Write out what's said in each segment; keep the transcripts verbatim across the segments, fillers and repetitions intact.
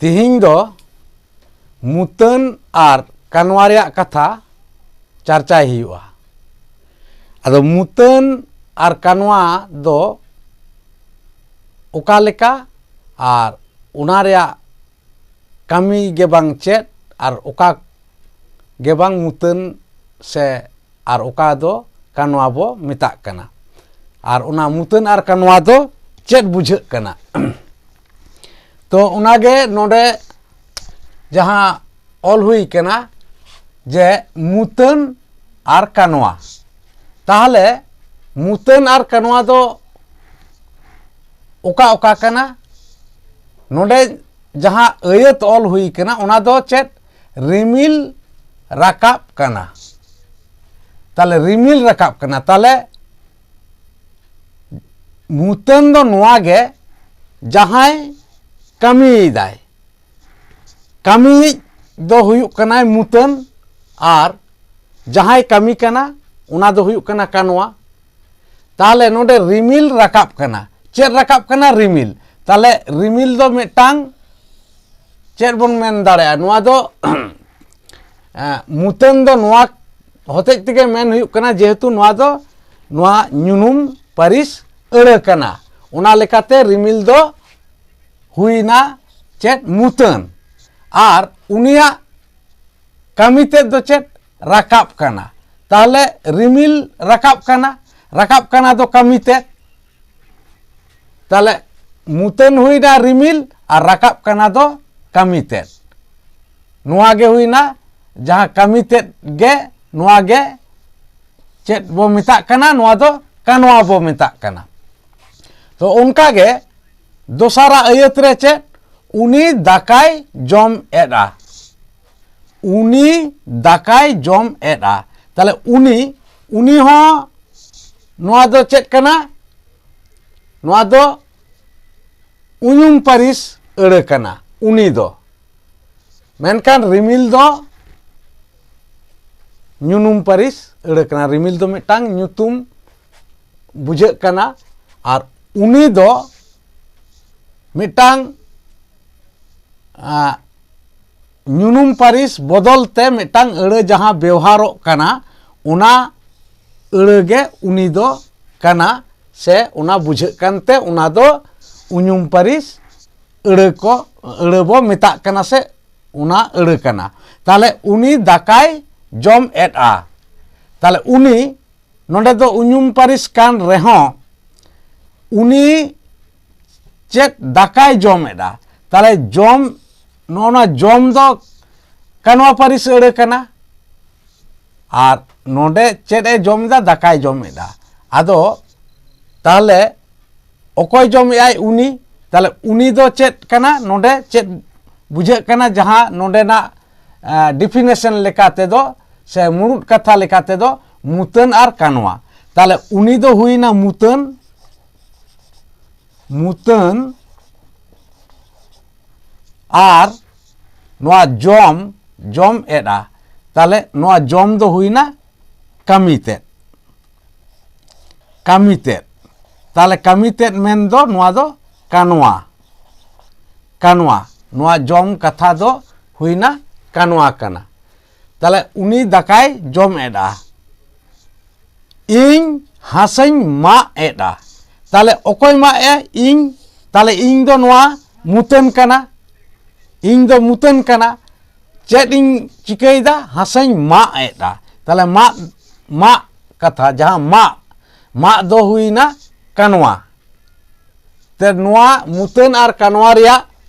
ᱛᱮᱦᱮᱧ ᱫᱚ ᱢᱩᱛᱟᱹᱱ ᱟᱨ ᱠᱟᱱᱣᱟ ᱨᱮᱭᱟᱜ ᱠᱟᱛᱷᱟ ᱪᱟᱨᱪᱟᱭ ᱦᱩᱭᱩᱜᱼᱟ᱾ ᱟᱫᱚ ᱢᱩᱛᱟᱹᱱ ᱟᱨ ᱠᱟᱱᱣᱟ ᱫᱚ ᱚᱠᱟ ᱞᱮᱠᱟ ᱟᱨ ᱚᱱᱟ ᱨᱮᱭᱟᱜ ᱠᱟᱹᱢᱤ ᱜᱮ ᱵᱟᱝ ᱪᱮᱫ ᱟᱨ ᱚᱠᱟ ᱜᱮ ᱵᱟᱝ ᱢᱩᱛᱟᱹᱱ ᱥᱮ ᱟᱨ ᱚᱠᱟ ᱫᱚ ᱠᱟᱱᱣᱟ ᱵᱚ ᱢᱮᱛᱟᱜ ᱠᱟᱱᱟ᱾ ᱟᱨ ᱚᱱᱟ ᱢᱩᱛᱟᱹᱱ ᱟᱨ ᱠᱟᱱᱣᱟ ᱫᱚ ᱪᱮᱫ ᱵᱩᱡᱷᱟᱹᱜ ᱠᱟᱱᱟ? ᱛᱚ ᱚᱱᱟᱜᱮ ᱱᱚᱰᱮ ᱡᱟᱦᱟᱸ ᱚᱞ ᱦᱩᱭ ᱠᱟᱱᱟ ᱡᱮ ᱢᱩᱛᱟᱹᱱ ᱟᱨ ᱠᱟᱱᱣᱟ᱾ ᱛᱟᱦᱚᱞᱮ ᱢᱩᱛᱟᱹᱱ ᱟᱨ ᱠᱟᱱᱣᱟ ᱫᱚ ᱚᱠᱟ ᱚᱠᱟ ᱠᱟᱱᱟ? ᱱᱚᱰᱮ ᱡᱟᱦᱟᱸ ᱟᱹᱭᱟᱹᱛ ᱚᱞ ᱦᱩᱭ ᱠᱟᱱᱟ ᱚᱱᱟ ᱫᱚ ᱪᱮᱫ? ᱨᱤᱢᱤᱞ ᱨᱟᱠᱟᱵ ᱠᱟᱱᱟ᱾ ᱛᱟᱦᱚᱞᱮ ᱨᱤᱢᱤᱞ ᱨᱟᱠᱟᱵ ᱠᱟᱱᱟ᱾ ᱛᱟᱦᱚᱞᱮ ᱢᱩᱛᱟᱹᱱ ᱫᱚ ᱱᱚᱣᱟ ᱜᱮ, ᱡᱟᱦᱟᱸᱭ ᱠᱟᱹᱢᱤᱭᱮᱫᱟᱭ, ᱠᱟᱹᱢᱤᱭᱤᱡ ᱫᱚ ᱦᱩᱭᱩᱜ ᱠᱟᱱᱟᱭ ᱢᱩᱛᱟᱹᱱ, ᱟᱨ ᱡᱟᱦᱟᱸᱭ ᱠᱟᱹᱢᱤ ᱠᱟᱱᱟ ᱚᱱᱟ ᱫᱚ ᱦᱩᱭᱩᱜ ᱠᱟᱱᱟ ᱠᱟᱱᱣᱟ᱾ ᱛᱟᱦᱚᱞᱮ ᱱᱚᱰᱮ ᱨᱤᱢᱤᱞ ᱨᱟᱠᱟᱵ ᱠᱟᱱᱟ᱾ ᱪᱮᱫ ᱨᱟᱠᱟᱵ ᱠᱟᱱᱟ? ᱨᱤᱢᱤᱞ᱾ ᱛᱟᱦᱚᱞᱮ ᱨᱤᱢᱤᱞ ᱫᱚ ᱢᱤᱫᱴᱟᱝ ᱪᱮᱫ ᱵᱚᱱ ᱢᱮᱱ ᱫᱟᱲᱮᱭᱟᱜᱼᱟ? ᱱᱚᱣᱟ ᱫᱚ ᱮᱸ, ᱢᱩᱛᱟᱹᱱ ᱫᱚ ᱱᱚᱣᱟ ᱦᱚᱛᱮᱡ ᱛᱮᱜᱮ ᱢᱮᱱ ᱦᱩᱭᱩᱜ ᱠᱟᱱᱟ, ᱡᱮᱦᱮᱛᱩ ᱱᱚᱣᱟ ᱫᱚ ᱱᱚᱣᱟ ᱧᱩᱱᱩᱢ ᱯᱟᱹᱨᱤᱥ ᱟᱹᱲᱟᱹ ᱠᱟᱱᱟ, ᱚᱱᱟ ᱞᱮᱠᱟᱛᱮ ᱨᱤᱢᱤᱞ ᱫᱚ ᱦᱩᱭᱱᱟ ᱪᱮᱫ? ᱢᱩᱛᱟᱹᱱ᱾ ᱟᱨ ᱩᱱᱤᱭᱟᱜ ᱠᱟᱹᱢᱤ ᱛᱮᱫ ᱫᱚ ᱪᱮᱫ? ᱨᱟᱠᱟᱵ ᱠᱟᱱᱟ᱾ ᱛᱟᱦᱚᱞᱮ ᱨᱤᱢᱤᱞ ᱨᱟᱠᱟᱵ ᱠᱟᱱᱟ, ᱨᱟᱠᱟᱵ ᱠᱟᱱᱟ ᱫᱚ ᱠᱟᱹᱢᱤ ᱛᱮᱫ᱾ ᱛᱟᱦᱚᱞᱮ ᱢᱩᱛᱟᱹᱱ ᱦᱩᱭᱱᱟ ᱨᱤᱢᱤᱞ ᱟᱨ ᱨᱟᱠᱟᱵ ᱠᱟᱱᱟ ᱫᱚ ᱠᱟᱹᱢᱤ ᱛᱮᱫ᱾ ᱱᱚᱣᱟ ᱜᱮ ᱦᱩᱭᱱᱟ ᱡᱟᱦᱟᱸ ᱠᱟᱹᱢᱤ ᱛᱮᱫ ᱜᱮ, ᱱᱚᱣᱟ ᱜᱮ ᱪᱮᱫ ᱵᱚ ᱢᱮᱛᱟᱜ ᱠᱟᱱᱟ? ᱱᱚᱣᱟ ᱫᱚ ᱠᱟᱱᱣᱟ ᱵᱚ ᱢᱮᱛᱟᱜ ᱠᱟᱱᱟ᱾ ᱛᱚ ᱚᱱᱠᱟ ᱜᱮ ᱫᱚᱥᱟᱨᱟᱜ ᱟᱹᱭᱟᱹᱛ ᱨᱮ ᱪᱮᱫ? ᱩᱱᱤ ᱫᱟᱠᱟᱭ ᱡᱚᱢ ᱮᱫᱼᱟ᱾ ᱩᱱᱤ ᱫᱟᱠᱟᱭ ᱡᱚᱢ ᱮᱫᱼᱟ᱾ ᱛᱟᱦᱚᱞᱮ ᱩᱱᱤ, ᱩᱱᱤ ᱦᱚᱸ ᱱᱚᱣᱟ ᱫᱚ ᱪᱮᱫ ᱠᱟᱱᱟ? ᱱᱚᱣᱟ ᱫᱚ ᱩᱭᱩᱝ ᱯᱟᱹᱨᱤᱥ ᱟᱹᱲᱟᱹ ᱠᱟᱱᱟ, ᱩᱱᱤ ᱫᱚ᱾ ᱢᱮᱱᱠᱷᱟᱱ ᱨᱤᱢᱤᱞ ᱫᱚ ᱧᱩᱱᱩᱢ ᱯᱟᱹᱨᱤᱥ ᱟᱹᱲᱟᱹ ᱠᱟᱱᱟ᱾ ᱨᱤᱢᱤᱞ ᱫᱚ ᱢᱤᱫᱴᱟᱝ ᱧᱩᱛᱩᱢ ᱵᱩᱡᱷᱟᱹᱜ ᱠᱟᱱᱟ, ᱟᱨ ᱩᱱᱤ ᱫᱚ ᱢᱤᱫᱴᱟᱝ ᱧᱩᱱᱩᱢ ᱯᱟᱹᱨᱤᱥ ᱵᱚᱫᱚᱞ ᱛᱮ ᱢᱤᱫᱴᱟᱝ ᱟᱹᱲᱟᱹ ᱡᱟᱦᱟᱸ ᱵᱮᱣᱦᱟᱨᱚᱜ ᱠᱟᱱᱟ, ᱚᱱᱟ ᱟᱹᱲᱟᱹ ᱜᱮ ᱩᱱᱤ ᱫᱚ ᱠᱟᱱᱟ, ᱥᱮ ᱚᱱᱟ ᱵᱩᱡᱷᱟᱹᱜ ᱠᱟᱱᱛᱮ ᱚᱱᱟ ᱫᱚ ᱩᱧᱩᱢ ᱯᱟᱹᱨᱤᱥ ᱟᱹᱲᱟᱹ ᱠᱚ, ᱟᱹᱲᱟᱹ ᱵᱚ ᱢᱮᱛᱟᱜ ᱠᱟᱱᱟ, ᱥᱮ ᱚᱱᱟ ᱟᱹᱲᱟᱹ ᱠᱟᱱᱟ᱾ ᱛᱟᱦᱚᱞᱮ ᱩᱱᱤ ᱫᱟᱠᱟᱭ ᱡᱚᱢ ᱮᱫᱼᱟ᱾ ᱛᱟᱦᱚᱞᱮ ᱩᱱᱤ ᱱᱚᱰᱮ ᱫᱚ ᱩᱧᱩᱢ ᱯᱟᱹᱨᱤᱥ ᱠᱟᱱ ᱨᱮᱦᱚᱸ ᱩᱱᱤ ᱪᱮᱫ ᱫᱟᱠᱟᱭ ᱡᱚᱢ ᱮᱫᱟ? ᱛᱟᱦᱚᱞᱮ ᱡᱚᱢ, ᱱᱚᱜᱼᱚ ᱱᱚᱣᱟ ᱡᱚᱢ ᱫᱚ ᱠᱟᱱᱣᱟ ᱯᱟᱹᱨᱤᱥ ᱟᱹᱲᱟᱹ ᱠᱟᱱᱟ᱾ ᱟᱨ ᱱᱚᱰᱮ ᱪᱮᱫ ᱮ ᱡᱚᱢ ᱮᱫᱟ? ᱫᱟᱠᱟᱭ ᱡᱚᱢ ᱮᱫᱟ᱾ ᱟᱫᱚ ᱛᱟᱦᱚᱞᱮ ᱚᱠᱚᱭ ᱡᱚᱢ ᱮᱫᱟᱭ? ᱩᱱᱤ᱾ ᱛᱟᱦᱚᱞᱮ ᱩᱱᱤ ᱫᱚ ᱪᱮᱫ ᱠᱟᱱᱟ? ᱱᱚᱰᱮ ᱪᱮᱫ ᱵᱩᱡᱷᱟᱹᱜ ᱠᱟᱱᱟ? ᱡᱟᱦᱟᱸ ᱱᱚᱰᱮᱱᱟᱜ ᱰᱤᱯᱷᱤᱱᱮᱥᱚᱱ ᱞᱮᱠᱟ ᱛᱮᱫᱚ ᱥᱮ ᱢᱩᱲᱩᱫ ᱠᱟᱛᱷᱟ ᱞᱮᱠᱟ ᱛᱮᱫᱚ ᱢᱩᱛᱟᱹᱱ ᱟᱨ ᱠᱟᱱᱣᱟ᱾ ᱛᱟᱦᱚᱞᱮ ᱩᱱᱤ ᱫᱚ ᱦᱩᱭᱱᱟ ᱢᱩᱛᱟᱹᱱ, ᱢᱩᱛᱟᱹᱱ ᱟᱨ ᱱᱚᱣᱟ ᱡᱚᱢ, ᱡᱚᱢ ᱮᱫᱟ᱾ ᱛᱟᱦᱚᱞᱮ ᱱᱚᱣᱟ ᱡᱚᱢ ᱫᱚ ᱦᱩᱭᱱᱟ ᱠᱟᱹᱢᱤ ᱛᱮᱫ, ᱠᱟᱹᱢᱤ ᱛᱮᱫ᱾ ᱛᱟᱦᱚᱞᱮ ᱠᱟᱹᱢᱤ ᱛᱮᱫ ᱢᱮᱱ ᱫᱚ ᱱᱚᱣᱟ ᱫᱚ ᱠᱟᱱᱣᱟ, ᱠᱟᱱᱣᱟ᱾ ᱱᱚᱣᱟ ᱡᱚᱢ ᱠᱟᱛᱷᱟ ᱫᱚ ᱦᱩᱭᱱᱟ ᱠᱟᱱᱣᱟ ᱠᱟᱱᱟ᱾ ᱛᱟᱦᱚᱞᱮ ᱩᱱᱤ ᱫᱟᱠᱟᱭ ᱡᱚᱢ ᱮᱫᱟ, ᱤᱧ ᱦᱟᱥᱟᱧ ᱢᱟᱜ ᱮᱫᱟ᱾ ᱛᱟᱦᱚᱞᱮ ᱚᱠᱚᱭ ᱢᱟᱜ ᱮᱫᱟ? ᱤᱧ᱾ ᱛᱟᱦᱚᱞᱮ ᱤᱧ ᱫᱚ ᱱᱚᱣᱟ ᱢᱩᱛᱟᱹᱱ ᱠᱟᱱᱟ, ᱤᱧ ᱫᱚ ᱢᱩᱛᱟᱹᱱ ᱠᱟᱱᱟ᱾ ᱪᱮᱫ ᱤᱧ ᱪᱤᱠᱟᱹᱭᱮᱫᱟ? ᱦᱟᱥᱟᱧ ᱢᱟᱜ ᱮᱫᱟ᱾ ᱛᱟᱦᱚᱞᱮ ᱢᱟᱜ, ᱢᱟᱜ ᱠᱟᱛᱷᱟ, ᱡᱟᱦᱟᱸ ᱢᱟᱜ, ᱢᱟᱜ ᱫᱚ ᱦᱩᱭᱱᱟ ᱠᱟᱱᱣᱟ᱾ ᱛᱮ ᱱᱚᱣᱟ ᱢᱩᱛᱟᱹᱱ ᱟᱨ ᱠᱟᱱᱣᱟ ᱨᱮᱭᱟᱜ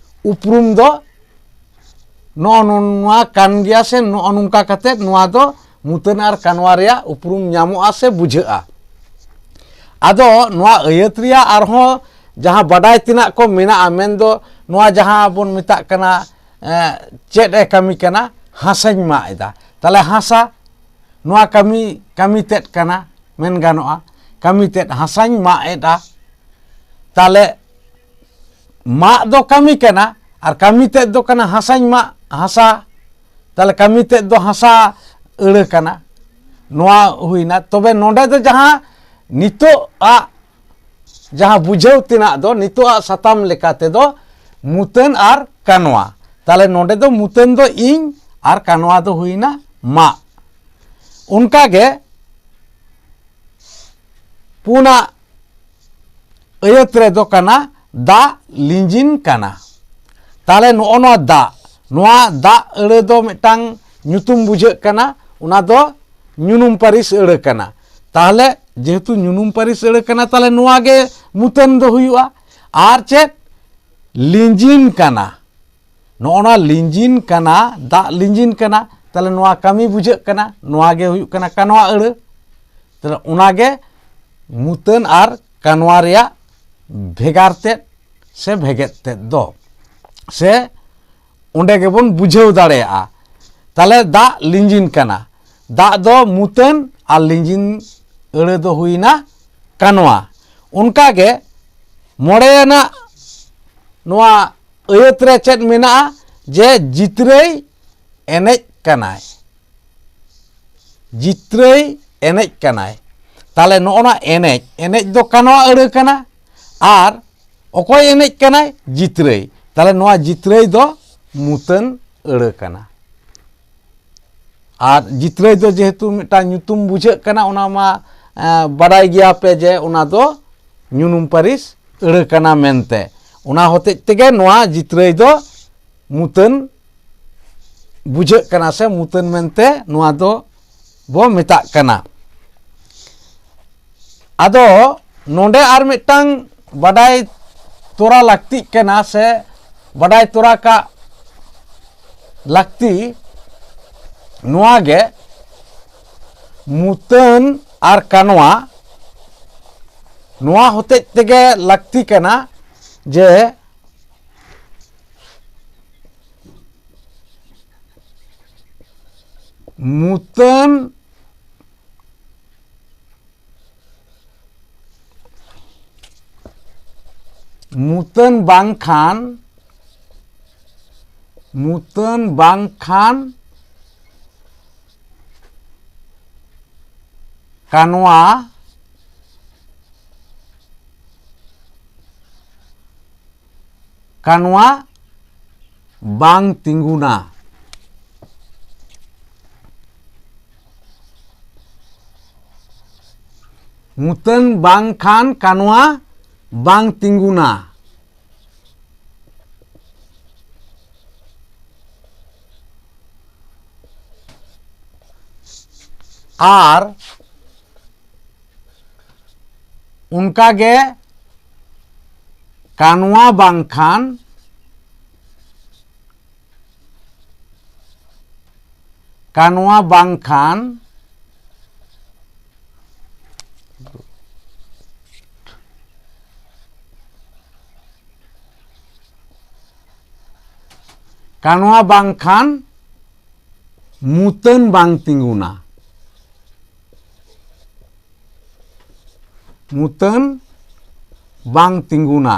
ᱩᱯᱨᱩᱢ ᱫᱚ ᱱᱚᱜᱼᱚ ᱱᱚᱣᱟ ᱠᱟᱱ ᱜᱮᱭᱟ, ᱥᱮ ᱱᱚᱜᱼᱚ ᱱᱚᱝᱠᱟ ᱠᱟᱛᱮ ᱱᱚᱣᱟ ᱫᱚ ᱢᱩᱛᱟᱹᱱ ᱟᱨ ᱠᱟᱱᱣᱟ ᱨᱮᱭᱟᱜ ᱩᱯᱨᱩᱢ ᱧᱟᱢᱚᱜᱼᱟ ᱥᱮ ᱵᱩᱡᱷᱟᱹᱜᱼᱟ᱾ ᱟᱫᱚ ᱱᱚᱣᱟ ᱟᱹᱭᱟᱹᱛ ᱨᱮᱭᱟᱜ ᱟᱨᱦᱚᱸ ᱡᱟᱦᱟᱸ ᱵᱟᱰᱟᱭ ᱛᱮᱱᱟᱜ ᱠᱚ ᱢᱮᱱᱟᱜᱼᱟ, ᱢᱮᱱᱫᱚ ᱱᱚᱣᱟ ᱡᱟᱦᱟᱸ ᱵᱚᱱ ᱢᱮᱛᱟᱜ ᱠᱟᱱᱟ, ᱮᱸ, ᱪᱮᱫ ᱮ ᱠᱟᱹᱢᱤ ᱠᱟᱱᱟ? ᱦᱟᱥᱟᱧ ᱢᱟᱜ ᱮᱫᱟ᱾ ᱛᱟᱦᱚᱞᱮ ᱦᱟᱥᱟ, ᱱᱚᱣᱟ ᱠᱟᱹᱢᱤ, ᱠᱟᱹᱢᱤ ᱛᱮᱫ ᱠᱟᱱᱟ, ᱢᱮᱱ ᱜᱟᱱᱚᱜᱼᱟ, ᱠᱟᱹᱢᱤ ᱛᱮᱫ ᱦᱟᱥᱟᱧ ᱢᱟᱜ ᱮᱫᱟ᱾ ᱛᱟᱦᱚᱞᱮ ᱢᱟᱜ ᱫᱚ ᱠᱟᱹᱢᱤ ᱠᱟᱱᱟ, ᱟᱨ ᱠᱟᱹᱢᱤ ᱛᱮᱫ ᱫᱚ ᱠᱟᱱᱟ ᱦᱟᱥᱟᱧ ᱢᱟᱜ, ᱦᱟᱥᱟ᱾ ᱛᱟᱦᱚᱞᱮ ᱠᱟᱹᱢᱤ ᱛᱮᱫ ᱫᱚ ᱦᱟᱥᱟ ᱟᱹᱲᱟᱹ ᱠᱟᱱᱟ, ᱱᱚᱣᱟ ᱦᱩᱭᱱᱟ᱾ ᱛᱚᱵᱮ ᱱᱚᱰᱮ ᱫᱚ ᱡᱟᱦᱟᱸ ᱱᱤᱛᱚᱜ ᱟᱜ ᱡᱟᱦᱟᱸ ᱵᱩᱡᱷᱟᱹᱣ ᱛᱮᱱᱟᱜ ᱫᱚ, ᱱᱤᱛᱚᱜ ᱟᱜ ᱥᱟᱛᱟᱢ ᱞᱮᱠᱟ ᱛᱮᱫᱚ ᱢᱩᱛᱟᱹᱱ ᱟᱨ ᱠᱟᱱᱣᱟ᱾ ᱛᱟᱦᱚᱞᱮ ᱱᱚᱰᱮ ᱫᱚ ᱢᱩᱛᱟᱹᱱ ᱫᱚ ᱤᱧ ᱟᱨ ᱠᱟᱱᱣᱟ ᱫᱚ ᱦᱩᱭᱱᱟ ᱢᱟᱜ᱾ ᱚᱱᱠᱟᱜᱮ ᱯᱩᱱᱟᱜ ᱟᱹᱭᱟᱹᱛ ᱨᱮᱫᱚ ᱠᱟᱱᱟ ᱫᱟᱜ ᱞᱤᱸᱡᱤᱱ ᱠᱟᱱᱟ᱾ ᱛᱟᱦᱚᱞᱮ ᱱᱚᱜᱼᱚ ᱱᱚᱣᱟ ᱫᱟᱜ, ᱱᱚᱣᱟ ᱫᱟᱜ ᱟᱹᱲᱟᱹ ᱫᱚ ᱢᱤᱫᱴᱟᱝ ᱧᱩᱛᱩᱢ ᱵᱩᱡᱷᱟᱹᱜ ᱠᱟᱱᱟ, ᱚᱱᱟ ᱫᱚ ᱧᱩᱱᱩᱢ ᱯᱟᱹᱨᱤᱥ ᱟᱹᱲᱟᱹ ᱠᱟᱱᱟ᱾ ᱛᱟᱦᱚᱞᱮ ᱡᱮᱦᱮᱛᱩ ᱧᱩᱱᱩᱢ ᱯᱟᱹᱨᱤᱥ ᱟᱹᱲᱟᱹ ᱠᱟᱱᱟ, ᱛᱟᱦᱚᱞᱮ ᱱᱚᱣᱟ ᱜᱮ ᱢᱩᱛᱟᱹᱱ ᱫᱚ ᱦᱩᱭᱩᱜᱼᱟ᱾ ᱟᱨ ᱪᱮᱫ? ᱞᱤᱸᱡᱤᱱ ᱠᱟᱱᱟ᱾ ᱱᱚᱜᱼᱚ ᱱᱚᱣᱟ ᱞᱤᱸᱡᱤᱱ ᱠᱟᱱᱟ, ᱫᱟᱜ ᱞᱤᱸᱡᱤᱱ ᱠᱟᱱᱟ, ᱛᱟᱦᱚᱞᱮ ᱱᱚᱣᱟ ᱠᱟᱹᱢᱤ ᱵᱩᱡᱷᱟᱹᱜ ᱠᱟᱱᱟ, ᱱᱚᱣᱟ ᱜᱮ ᱦᱩᱭᱩᱜ ᱠᱟᱱᱟ ᱠᱟᱱᱣᱟ ᱟᱹᱲᱟᱹ᱾ ᱛᱟᱦᱚᱞᱮ ᱚᱱᱟ ᱜᱮ ᱢᱩᱛᱟᱹᱱ ᱟᱨ ᱠᱟᱱᱣᱟ ᱨᱮᱭᱟᱜ ᱵᱷᱮᱜᱟᱨ ᱛᱮᱫ ᱥᱮ ᱵᱷᱮᱜᱮᱫ ᱛᱮᱫ ᱫᱚ, ᱥᱮ ᱚᱸᱰᱮ ᱜᱮᱵᱚᱱ ᱵᱩᱡᱷᱟᱹᱣ ᱫᱟᱲᱮᱭᱟᱜᱼᱟ᱾ ᱛᱟᱦᱚᱞᱮ ᱫᱟᱜ ᱞᱤᱸᱡᱤᱱ ᱠᱟᱱᱟ, ᱫᱟᱜ ᱫᱚ ᱢᱩᱛᱟᱹᱱ ᱟᱨ ᱞᱤᱸᱡᱤᱱ ᱟᱹᱲᱟᱹ ᱫᱚ ᱦᱩᱭᱱᱟ ᱠᱟᱱᱣᱟ᱾ ᱚᱱᱠᱟᱜᱮ ᱢᱚᱬᱮᱭᱟᱱᱟᱜ ᱱᱚᱣᱟ ᱟᱹᱭᱟᱹᱛ ᱨᱮ ᱪᱮᱫ ᱢᱮᱱᱟᱜᱼᱟ? ᱡᱮ ᱡᱤᱛᱨᱟᱹᱭ ᱮᱱᱮᱡ ᱠᱟᱱᱟᱭ, ᱡᱤᱛᱨᱟᱹᱭ ᱮᱱᱮᱡ ᱠᱟᱱᱟᱭ᱾ ᱛᱟᱦᱚᱞᱮ ᱱᱚᱜᱼᱚ ᱱᱟ ᱮᱱᱮᱡ, ᱮᱱᱮᱡ ᱫᱚ ᱠᱟᱱᱣᱟ ᱟᱹᱲᱟᱹ ᱠᱟᱱᱟ, ᱟᱨ ᱚᱠᱚᱭ ᱮᱱᱮᱡ ᱠᱟᱱᱟᱭ? ᱡᱤᱛᱨᱟᱹᱭ᱾ ᱛᱟᱦᱚᱞᱮ ᱱᱚᱣᱟ ᱡᱤᱛᱨᱟᱹᱭ ᱫᱚ ᱢᱩᱛᱟᱹᱱ ᱟᱹᱲᱟᱹ ᱠᱟᱱᱟ᱾ ᱟᱨ ᱡᱤᱛᱨᱟᱹᱭ ᱫᱚ ᱡᱮᱦᱮᱛᱩ ᱢᱤᱫᱴᱟᱝ ᱧᱩᱛᱩᱢ ᱵᱩᱡᱷᱟᱹᱜ ᱠᱟᱱᱟ, ᱚᱱᱟ ᱢᱟ, ᱮ, ᱵᱟᱰᱟᱭ ᱜᱮᱭᱟ ᱯᱮ ᱡᱮ ᱚᱱᱟ ᱫᱚ ᱧᱩᱱᱩᱢ ᱯᱟᱹᱨᱤᱥ ᱟᱹᱲᱟᱹ ᱠᱟᱱᱟ ᱢᱮᱱᱛᱮ᱾ ᱚᱱᱟ ᱦᱚᱛᱮᱡ ᱛᱮᱜᱮ ᱱᱚᱣᱟ ᱡᱤᱛᱨᱟᱹᱭ ᱫᱚ ᱢᱩᱛᱟᱹᱱ ᱵᱩᱡᱷᱟᱹᱜ ᱠᱟᱱᱟ ᱥᱮ ᱢᱩᱛᱟᱹᱱ ᱢᱮᱱᱛᱮ ᱱᱚᱣᱟ ᱫᱚ ᱵᱚ ᱢᱮᱛᱟᱜ ᱠᱟᱱᱟ᱾ ᱟᱫᱚ ᱱᱚᱰᱮ ᱟᱨ ᱢᱤᱫᱴᱟᱝ ᱵᱟᱰᱟᱭ ᱛᱚᱨᱟ ᱞᱟᱹᱠᱛᱤᱜ ᱠᱟᱱᱟ ᱥᱮ ᱵᱟᱰᱟᱭ ᱛᱚᱨᱟ ᱠᱟᱜ ᱞᱟᱹᱠᱛᱤ ᱱᱚᱣᱟ ᱜᱮ, ᱢᱩᱛᱟᱹᱱ ᱟᱨ ᱠᱟᱱᱣᱟ ᱱᱚᱣᱟ ᱦᱚᱛᱮᱡ ᱛᱮᱜᱮ ᱞᱟᱹᱠᱛᱤ ᱠᱟᱱᱟ ᱡᱮ ᱢᱩᱛᱟᱹᱱ, ᱢᱩᱛᱟᱹᱱ ᱵᱟᱝᱠᱷᱟᱱ, ᱢᱩᱛᱟᱹᱱ ᱵᱟᱝᱠᱷᱟᱱ ᱠᱟᱱᱣᱟ, ᱠᱟᱱᱣᱟ ᱵᱟᱝ ᱛᱤᱸᱜᱩᱱᱟ᱾ ᱢᱩᱛᱟᱹᱱ ᱵᱟᱝᱠᱷᱟᱱ ᱠᱟᱱᱣᱟ ᱵᱟᱝ ᱛᱤᱸᱜᱩᱱᱟ᱾ ᱟᱨ ᱚᱱᱠᱟᱜᱮ ᱠᱟᱱᱣᱟ ᱵᱟᱝᱠᱷᱟᱱ, ᱠᱟᱱᱣᱟ ᱵᱟᱝᱠᱷᱟᱱ ᱠᱟᱱᱣᱟ ᱵᱟᱝᱠᱷᱟᱱ ᱢᱩᱛᱟᱹᱱ ᱵᱟᱝ ᱛᱤᱸᱜᱩᱱᱟ᱾ ᱢᱩᱛᱟᱹᱱ ᱵᱟᱝ ᱛᱤᱸᱜᱩᱱᱟ᱾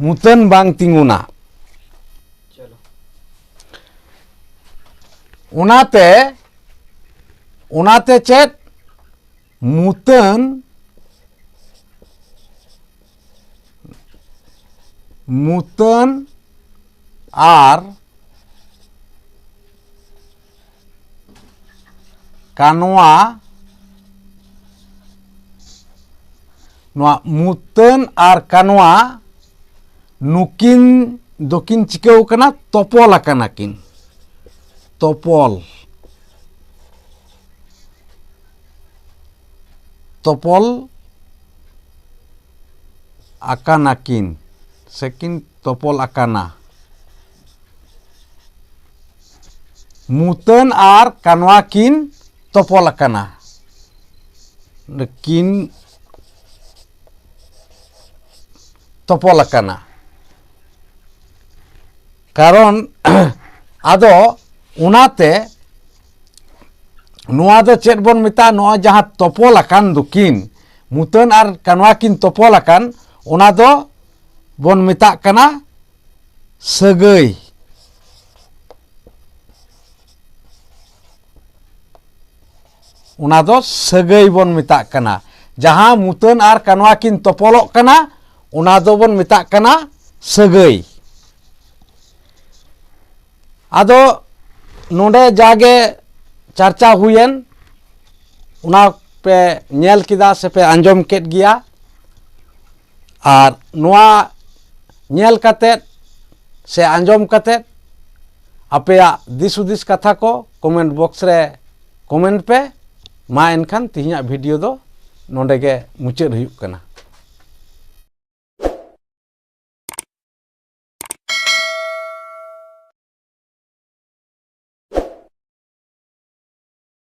ᱢᱩᱛᱟᱹᱱ ᱵᱟᱝ ᱛᱤᱸᱜᱩᱱᱟ᱾ ᱚᱱᱟᱛᱮ, ᱚᱱᱟᱛᱮ ᱪᱮᱫ? ᱢᱩᱛᱟᱹᱱ, ᱢᱩᱛᱟᱹᱱ ᱟᱨ ᱠᱟᱱᱣᱟ, ᱱᱚᱣᱟ ᱢᱩᱛᱟᱹᱱ ᱟᱨ ᱠᱟᱱᱣᱟ ᱱᱩᱠᱤᱱ ᱫᱚᱠᱤᱱ ᱪᱤᱠᱟᱹᱣ ᱠᱟᱱᱟ? ᱛᱚᱯᱚᱞ ᱟᱠᱟᱱᱟ ᱠᱤᱱ᱾ ᱛᱚᱯᱚᱞ, ᱛᱚᱯᱚᱞ ᱟᱠᱟᱱᱟ ᱠᱤᱱ ᱥᱮ ᱠᱤᱱ ᱛᱚᱯᱚᱞ ᱟᱠᱟᱱᱟ᱾ ᱢᱩᱛᱟᱹᱱ ᱟᱨ ᱠᱟᱱᱣᱟ ᱠᱤᱱ ᱛᱚᱯᱚᱞ ᱟᱠᱟᱱᱟ᱾ ᱠᱤᱱ ᱛᱚᱯᱚᱞ ᱟᱠᱟᱱᱟ᱾ ᱠᱟᱨᱚᱱ ᱟᱫᱚ ᱚᱱᱟᱛᱮ ᱱᱚᱣᱟ ᱫᱚ ᱪᱮᱫ ᱵᱚᱱ ᱢᱮᱛᱟᱜᱼᱟ? ᱱᱚᱣᱟ ᱡᱟᱦᱟᱸ ᱛᱚᱯᱚᱞ ᱟᱠᱟᱱ ᱫᱚᱠᱤᱱ, ᱢᱩᱛᱟᱹᱱ ᱟᱨ ᱠᱟᱱᱣᱟ ᱠᱤᱱ ᱛᱚᱯᱚᱞ ᱟᱠᱟᱱ, ᱚᱱᱟ ᱫᱚ ᱵᱚᱱ ᱢᱮᱛᱟᱜ ᱠᱟᱱᱟ ᱥᱟᱹᱜᱟᱹᱭ᱾ ᱚᱱᱟ ᱫᱚ ᱥᱟᱹᱜᱟᱹᱭ ᱵᱚᱱ ᱢᱮᱛᱟᱜ ᱠᱟᱱᱟ᱾ ᱡᱟᱦᱟᱸ ᱢᱩᱛᱟᱹᱱ ᱟᱨ ᱠᱟᱱᱣᱟ ᱠᱤᱱ ᱛᱚᱯᱚᱞᱚᱜ ᱠᱟᱱᱟ, ᱚᱱᱟ ᱫᱚᱵᱚᱱ ᱢᱮᱛᱟᱜ ᱠᱟᱱᱟ ᱥᱟᱹᱜᱟᱹᱭ᱾ ᱟᱫᱚ ᱱᱚᱰᱮ ᱡᱟᱜᱮ ᱪᱟᱨᱪᱟ ᱦᱩᱭᱮᱱ, ᱚᱱᱟ ᱯᱮ ᱧᱮᱞ ᱠᱮᱫᱟ ᱥᱮ ᱯᱮ ᱟᱸᱡᱚᱢ ᱠᱮᱫ ᱜᱮᱭᱟ᱾ ᱟᱨ ᱱᱚᱣᱟ ᱧᱮᱞ ᱠᱟᱛᱮᱫ ᱥᱮ ᱟᱸᱡᱚᱢ ᱠᱟᱛᱮᱫ ᱟᱯᱮᱭᱟᱜ ᱫᱤᱥ ᱦᱩᱫᱤᱥ ᱠᱟᱛᱷᱟ ᱠᱚ comment box ᱨᱮ comment ᱯᱮ᱾ ᱢᱟ ᱮᱱᱠᱷᱟᱱ ᱛᱮᱦᱮᱧᱟᱜ video ᱫᱚ ᱱᱚᱰᱮ ᱜᱮ ᱢᱩᱪᱟᱹᱫ ᱦᱩᱭᱩᱜ ᱠᱟᱱᱟ᱾